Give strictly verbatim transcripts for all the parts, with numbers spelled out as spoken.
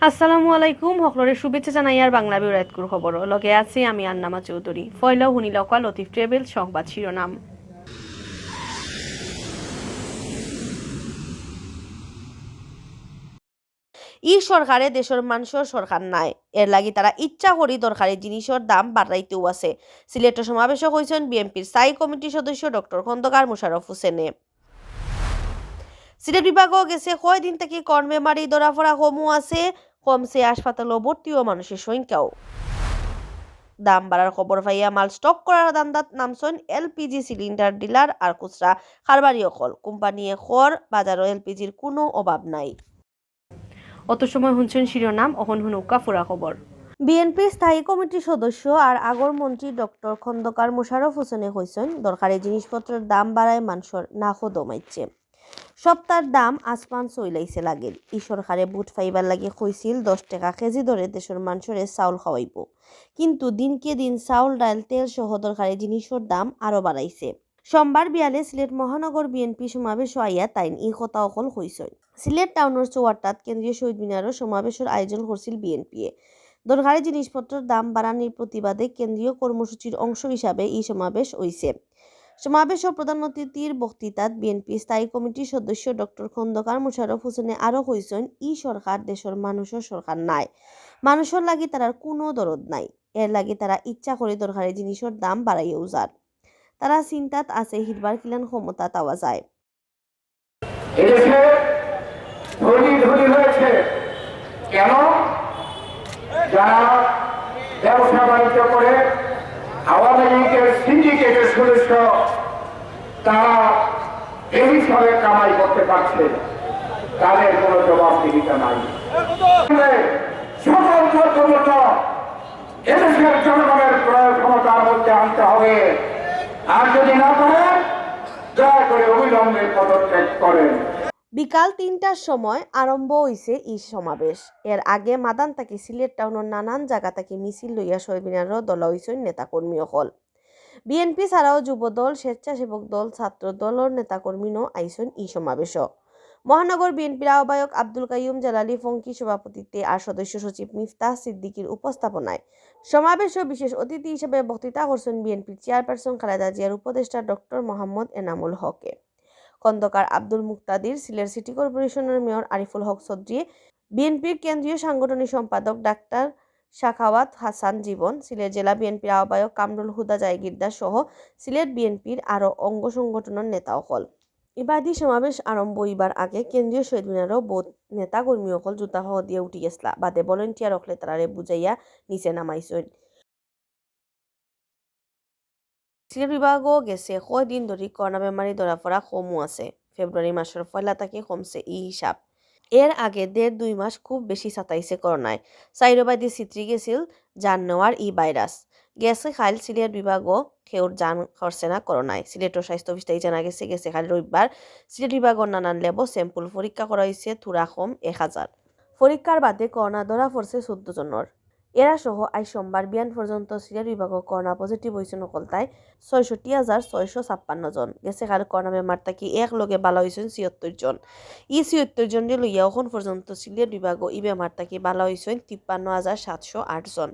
আসসালামু আলাইকুম, হকলরে শুভেচ্ছা জানাইয়ার বাংলা বিউরো এতকুর খবর। লগে আছি আমি আন্নামা চৌধুরী। পয়লা হুনিলাউক্কা লতিফ ট্রাভেল সংবাদ শিরোনাম। ই সরকারে দেশর মানষর সরকার নায়, এরলাগি তারা ইচ্ছা করি দরকারি জিনিসর দাম বাড়াইতেউ আছে। সিলেটো সমাবেশো কইছইন বিএনপির স্থায়ী কমিটির সদস্য ডক্টর খন্দকার মোশাররফ হোসেনে। সিলেট বিভাগো গেছে কয়দিন থাকি করোনা বেমারি ধরা পড়া কমু আছে, কমছে হাসপাতালো ভর্তি অওয়া মানষর সংখ্যাও। দাম বাড়ার খবর পাইয়া মাল স্টক করার ধান্দাত নামছইন এলপিজি সিলিন্ডার ডিলার আর খুচরা কারবারি অকল। কোম্পানিয়ে কর, বাজারো এলপিজির কুনু অভাব নাই। অত সময় হুনছইন শিরোনাম, অখন হুনউক্কা পুরা খবর। বিএনপির স্থায়ী কমিটির সদস্য আর আগর মন্ত্রী ডক্টর খন্দকার মোশাররফ হোসেনে কইছইন, দরকারি জিনিসপত্রর দাম বাড়ায় মানষর নাকো দম আইছে। সবতার দাম আসমান ছইলাইছে লাগের। ই সরকারে ভোট পাইবার লাগি কইছিল দশ টেকা কেজি দরে দেশর মানষরে চাউল খাওয়াইবো, কিন্তু দিনকে দিন চাউল, ডাইল, তেল সহ দরকারি জিনিসর দাম আরো বাড়াইছে। সোমবার বিয়ালে সিলেট মহানগর বিএনপি সমাবেশো আইয়া তাইন ই কথা অকল কইছইন। সিলেট টাউনর চৌহাট্টাত কেন্দ্রীয় শহীদ মিনারো সমাবেশর আয়োজন করছিল বিএনপিয়ে। দরকারি জিনিসপত্রর দাম বাড়ানির প্রতিবাদে কেন্দ্রীয় কর্মসূচির অংশ হিসাবে ই সমাবেশ অইছে। সমাবেশো প্রধান অতিথির বক্তৃতাত বিএনপি স্থায়ী কমিটির সদস্য ডক্টর খন্দকার মোশাররফ হোসেনে আরো কইছইন, ই সরকার দেশর মানষর সরকার নায়। মানষর লাগি তারার কুনু দরদ নাই। এরলাগি তারা ইচ্ছা করি দরকারি জিনিসর দাম বাড়াইয়াউ যার। তারা চিন্তাত আছে হিরবার কিলান ক্ষমতাত আওয়া যায়। এদেশে ধনী ধনী হয়েছে কেন? যারা ব্যবসা বাণিজ্য করে, আওয়ামী লীগের সিন্ডিকেটের সদস্য, তারা এই হিসাবে কামাই করতে পারছে, তাদের কোনো জবাবদিহিতা নাই। সকল মধ্যবিত্ত এদেশের জনগণের ক্রয় ক্ষমতার মধ্যে আনতে হবে। আর যদি না পারেন, দয়া করে অবিলম্বে পদত্যাগ করেন। বিকাল তিনটার সময় আরম্ভ অইছে ই সমাবেশ। এর আগে মাদান থাকি সিলেট টাউনর নানান জাগা থাকি মিছিল লইয়া শহীদ মিনারো জড়ো অইছইন নেতাকর্মী অকল। বিএনপি ছাড়াও যুবদল, স্বেচ্ছাসেবক দল, ছাত্র দলর নেতাকর্মীনও আইছইন ই সমাবেশো। মহানগর বিএনপির আহ্বায়ক আব্দুল কাইয়ুম জালালি ফঙ্কি সভাপতিত্বে আর সদস্য সচিব মিফতাহ সিদ্দিকীর উপস্থাপনায় সমাবেশো বিশেষ অতিথি হিসাবে বক্তৃতা করছইন বিএনপির চেয়ারপারসন খালেদা জিয়ার উপদেষ্টা ডক্টর মোহাম্মদ এনামুল হকে। খন্দকার আব্দুল মুক্তাদির, সিলেট সিটি কর্পোরেশনর মেয়র আরিফুল হক চৌধুরী, বিএনপির কেন্দ্রীয় সাংগঠনিক সম্পাদক ডাক্তার শাখাওয়াত হাসান জীবন, সিলেট জেলা বিএনপির আহ্বায়ক কামরুল হুদা জায়গিরদার সহ সিলেট বিএনপির আরো অঙ্গ সংগঠনর নেতা অকল। ইবাদি সমাবেশ আরম্ভ অইবার আগে কেন্দ্রীয় শহীদ মিনারো বউত নেতা কর্মী অকল জুতা ফাও দিয়া উঠি গেছলা, বাদে ভলান্টিয়ার অকলে তারারে বুঝাইয়া নিচে নামাইছইন। সিলেট বিভাগো গেছে কয়দিন ধরি করোনা বেমারি ধরা পড়া কমু আছে। ফেব্রুয়ারি মাসর পয়লা থাকি কমছে ই হিসাব। এর আগে দেড় দুই মাস খুব বেশি সাতাইছে করোনায়। চাইরোবায়দি ছিতরি গেছিল জান নেওয়ার ই ভাইরাস। গেছে কাইল সিলেট বিভাগো কেউর জান খরছে না করোনায়। সিলেটর স্বাস্থ্য অফিস থাকি জানা গেছে, গেছে কাইল রবিবার সিলেট বিভাগর নানান ল্যাবো স্যাম্পল পরীক্ষা করা অইছে থুড়া কম এক হাজার। পরীক্ষার বাদে করোনা ধরা পড়ছে চৌদ্দ জনর। এরা সহ আইজ সোমবার বিয়ান পর্যন্ত সিলেট বিভাগো করোনা পজিটিভ অইছইন অকলতায় ছয়ষট্টি হাজার ছয়শো ছাপ্পান্ন জন। গেছে কাইল করোনা বেমার থাকি এক লগে বালা অইছইন ছিয়াত্তর জন। ই ছিয়াত্তর জনরে লইয়া অখন পর্যন্ত সিলেট বিভাগো ই বেমার থাকি বালা অইছইন তিপ্পান্ন হাজার সাতশো আট জন।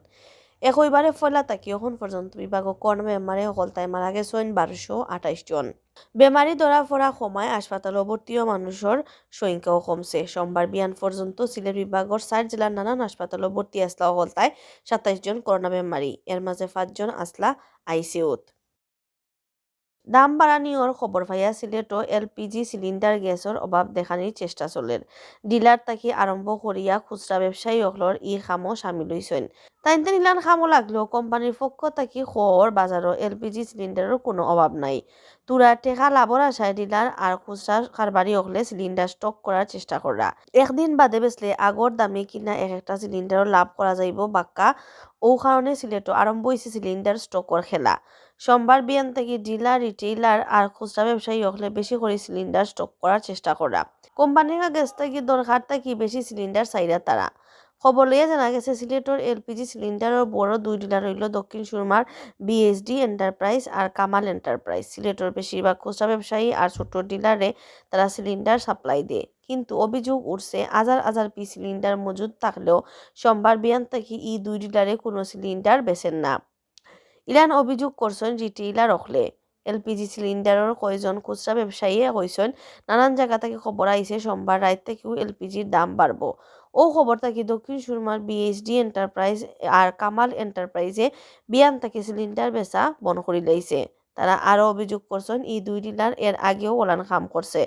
একইবারে পয়লা থাকি অখন পর্যন্ত বিভাগো করোনা বেমারে অকলতায় মারা গেছইন বারোশো আঠাইশ জন। বেমারি ধরা পড়া কমায় হাসপাতালো ভর্তিও মানষর সংখ্যাও কমছে। সোমবার বিয়ান পর্যন্ত সিলেট বিভাগর চাইর জেলার নানান হাসপাতালো ভর্তি আছলা অকলতায় সাতাইশ জন করোনা বেমারি, এর মাঝে পাঁচজন আছলা আইসিইউত। দাম বাড়ানিওর খবর পাইয়া সিলেটো এলপিজি সিলিন্ডার গ্যাসর অভাব দেখানির চেষ্টা চলের। ডিলার থাকি আরম্ভ করিয়া খুচরা ব্যবসায়ী অকলর ই কামো সামিল অইছইন। তাইন তাইন ইলান কামো লাগলেও কোম্পানির পক্ষ থাকি কর বাজারো এলপিজি সিলিন্ডারর কুনু অভাব নাই। থুড়া টেকা লাভর আশায় ডিলার আর খুচরা কারবারি অকলে সিলিন্ডার স্টক করার চেষ্টা কররা। একদিন বাদে বেচলে আগর দামে কিনা এক একটা সিলিন্ডারও লাভ করা যাইবো বাক্কা। অউ কারণে সিলেটো আরম্ভ অইছে সিলিন্ডার স্টকর খেলা। সোমবার বিয়ান থাকি ডিলার, রিটেইলার আর খুচরা ব্যবসায়ী অকলে বেশি করি সিলিন্ডার স্টক করার চেষ্টা কররা। কোম্পানির কাছ থাকি দরকার থাকি বেশি সিলিন্ডার চাইরা তারা। খবর লইয়া জানা গেছে, সিলেটর এলপিজি সিলিন্ডারর বড় দুই ডিলার অইলো দক্ষিণ সুরমার বিএসডি এন্টারপ্রাইজ আর কামাল এন্টারপ্রাইজ। সিলেটর বেশিরভাগ খুচরা ব্যবসায়ী আর ছোট ডিলারে তারা সিলিন্ডার সাপ্লাই দেয়। কিন্তু অভিযোগ উঠছে, হাজার হাজার পিস সিলিন্ডার মজুদ থাকলেও সোমবার বিয়ান থাকি ই দুই ডিলারে কোনো সিলিন্ডার বেচের না। ইলান অভিযোগ করছইন রিটেইলার অকলে। এলপিজি সিলিন্ডারর কয়জন খুচরা ব্যবসায়ীয়ে কইছইন, নানান জাগা থাকি খবর আইছে সোমবার রাইত থাকিউ এলপিজির দাম বাড়বো। অউ খবর থাকি দক্ষিণ সুরমার বিএইচডি এন্টারপ্রাইজ আর কামাল এন্টারপ্রাইজে বিয়ান থাকি সিলিন্ডার বেচা বন্ধ করিলাইছে। তারা আরও অভিযোগ করছইন, ই দুই ডিলার এর আগেও অলান কাম করছে।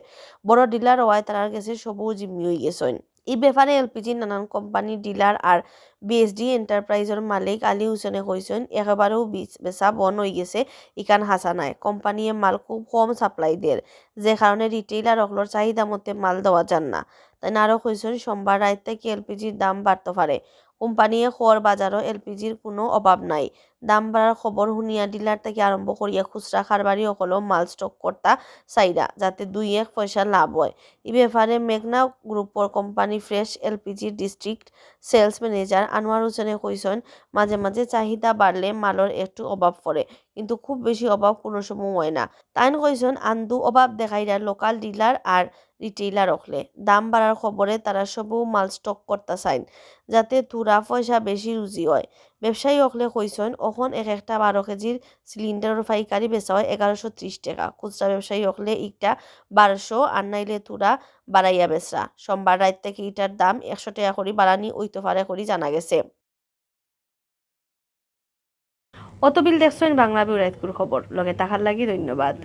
বড় ডিলার অওয়ায় তারার গেছে সবউ জিম্মি অইগেছইন। ই ব্যাপারে এলপিজির নানান কোম্পানির ডিলার আর বিএইচডি এন্টারপ্রাইজর মালিক আলী হোসেনে কইছইন, একেবারেউ বিচ-, বেচা বন্ধ অইগেছে, ইখান হাছা নায়। কোম্পানিয়ে মাল খুব কম সাপ্লাই দের, যে কারণে রিটেইলার অকলর চাহিদা মতে মাল দেওয়া যার না। তাইন আরও কইছইন, সোমবার রাইত থাকি এলপিজির দাম বাড়তো পারে। কোম্পানিয়ে কর বাজারো এলপিজির কোনো অভাব নাই। দাম বাড়ার খবর হুনিয়া ডিলার থাকি আরম্ভ করিয়া খুচরা কারবারি অকলও মাল স্টক করতা চাইরা, যাতে দুই এক পয়সা লাভ অয়। ই ব্যাপারে মেঘনা গ্রুপর কোম্পানি ফ্রেশ এলপিজির ডিস্ট্রিক্ট সেলস ম্যানেজার আনোয়ার হোসেনে কইছইন, মাঝে মাঝে চাহিদা বাড়লে মালর একটু অভাব পড়ে, কিন্তু খুব বেশি অভাব কোনো সময় অয় না। তাইন কইছইন, আন্দু অভাব দেখাইরা লোকাল ডিলার আর রিটেইলার অকলে। দাম বাড়ার খবরে তারা সবউ মাল স্টক করতা চাইন, যাতে থুড়া পয়সা বেশি রুজি অয়। ব্যবসায়ী অকলে কইছইন, অখন এক একটা বারো কেজির সিলিন্ডারর পাইকারি বেচা অয় এগারোশো ত্রিশ টেকা। খুচরা ব্যবসায়ী অকলে ইকটা বারোশো আর নাইলে থুড়া বাড়াইয়া বেচরা। সোমবার রাইত থাকি ইটার দাম একশো টেকা করি বাড়ানি অইতো পারে করি জানা গেছে। অতবিল দেখছইন বাংলা বিউ রাইতকুর খবর। লগে থাকার লাগি ধন্যবাদ।